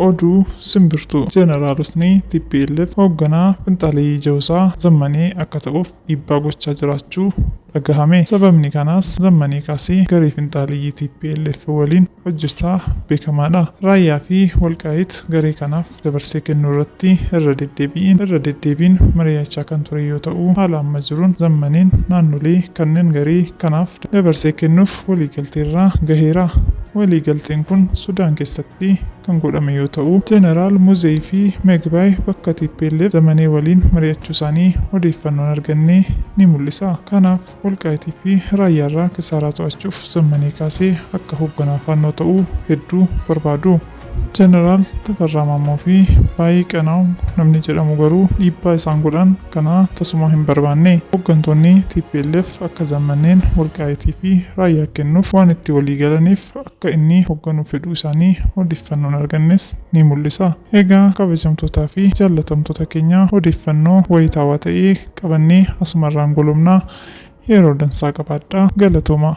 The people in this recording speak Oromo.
Oduu simbirtuu Jeneraalotni TPLF hoogganaa finxaaleyyii Jawusaa Zammanee akka ta'uuf dhiibbaa gochaa jiraachuu dhagahame. Sababni kanaas Zammanee Kaasee garee finxaaleyyii TPLF waliin hojjechaa beekamaadha. Raayyaa fi Walqaayit garee kanaaf dabarsee kennuu irratti irra deddeebiin irra deddeebiin mari'achaa kan ture yoo ta'u, haala amma jiruun Zammaneen naannolee kanneen garee kanaaf dabarsee kennuuf waliigalteerra gaheera. Waliigalteen kun Sudaan keessatti kan godhame yoo ta'u, Jeneraal Muzee fi Megbaay bakka TPLF Zamanee waliin mari'achuu isaanii odeeffannoon arganne ni mul'isa. Kanaaf Walqaayitii fi Raayyaarraa kisaaraa to'achuuf Zammanee Kaasee akka hoogganaa Faannoo ta'uu hedduu barbaadu. Jeneraal Tafarraa Maammoo fi Baay'ee Qanaaw namni jedhamu garuu dhiibbaa isaan godhan kana tasuma hin barbaanne. Hooggantoonni TPLF akka Zammanneen Walqaayitii fi Raayyaa kennuuf waan itti walii galaniif akka inni hoogganu fedhuu isaanii odeeffannoon argannes ni mul'isa. Egaa kabajamtootaa fi jaallatamtoota keenya, odeeffannoo wayitaawaa ta'ee qabannee asumarraan golomnaa. Yeroo dansaa qabaadhaa. Galatooma.